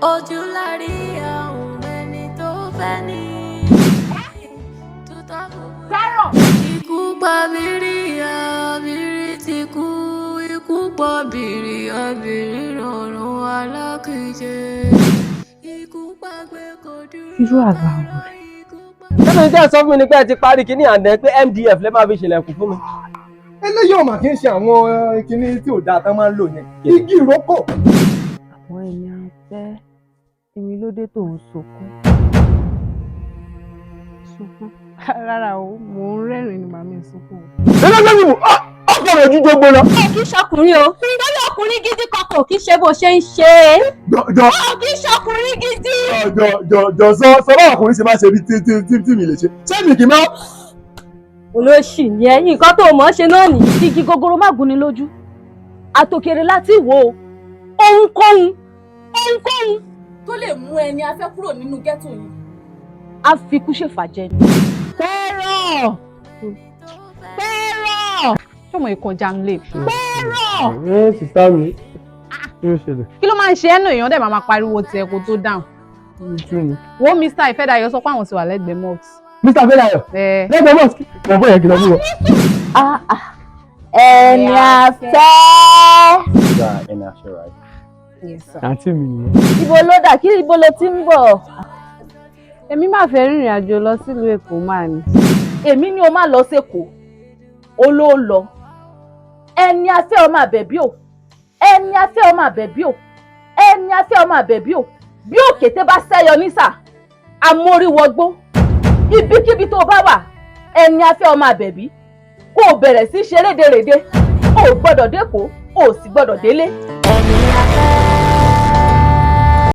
Ojú la rí àwọn ẹni tó fẹ́ ní. Tútọ́ funfun. Fẹ́ràn. Ikú pa bírí, àbírí ti kú. Ikú pa bírí, àbírí rọrùn alákìjẹ. Ikú pàgbé kò dúró. Irú àgbà wo rẹ̀? Nínú ìjẹ́ sọ fún mi ni pé ẹ ti parí kíní àǹdẹ pé MDF lè máa fi ṣèlẹ̀kùn fún mi. Eléyìí ò mà kí ń ṣe àwọn kinní tí ò dáa tán máa ń lò yẹn, igi ìrókò. Àwọn ẹni à ń fẹ́, èmi ló dé tó ń sunkún. Sunkún rárá o, mò ń rẹ́rìn-ín ni, màmí sunkún. Eléyìí ọkọ rẹ jíjó gbóná. Ẹ kì í ṣọkùnrin o, torí ọkùnrin gidi kan kò kí ṣe bó ṣe ń ṣe é. Jọ. Ó kì í ṣọkùnrin gidi. Jọ jọ jọ, sọ sọ báwọn ọkùnrin ṣe máa ṣe bí tí mi lè ṣe, ṣé mi kì í máa. Olóṣì ni ẹ, nǹkan tó mọ̀ ọ́ ṣe náà nìyí. Igi gogoro má gúnni lójú, àtòkèrè láti wò ó, ohunkóhun ohunkóhun tó lè mú ẹni afẹ́ kúrò nínú ghetto yìí, á fi kú ṣèfàjẹ ni. Fẹ́ràn, fẹ́ràn. Ṣọmọ ìkọjá ń lè. Fẹ́ràn. Ẹ sister mi, kí ló ṣẹlẹ̀? Kí ló máa ń ṣe ẹ́ náà? Èèyàn dẹ̀ máa pariwo tiẹ̀ kó tó dáhùn. Ojú ni. Wo, Mr. Ìfẹ́dayọ̀ sọ pé àwọn ti wà lẹ́gbẹ̀ẹ́ mosque. Mr. Fẹ́dayọ̀? Ẹ. Lẹ́gbẹ̀ẹ́ mosque, wọ́n fẹ́ yẹn kí lọ fún wọn. Ẹni afẹ́. Ìgbà ẹni aṣọ rà. Yes sir. Àǹtí mi nìyẹn. Ibo ló dà kí ibo ló ti ń bọ̀? Èmi máa fẹ́ rìnrìn àjò lọ sílùú Èkó máa ní. Èmi ni o máa lọ sẹ́kọ̀ọ́, ó ló lọ. Ẹni afẹ́ ọmọ àbẹ̀bí o, ẹni afẹ́ ọmọ àbẹ̀bí o, ẹni afẹ́ ọmọ àbẹ̀bí o. Bí òkété bá ṣẹ́yọ nísà amóríwọgbó, ibikíbi tó bá wà, ẹni afẹ́ ọmọ àbẹ̀bí, kó o bẹ̀rẹ̀ sí ṣe rédèrèdè, o ò gbọ́dọ̀ dẹ́kọ̀ọ́, o ò sì gbọ́dọ̀ délé. Ẹni afẹ́.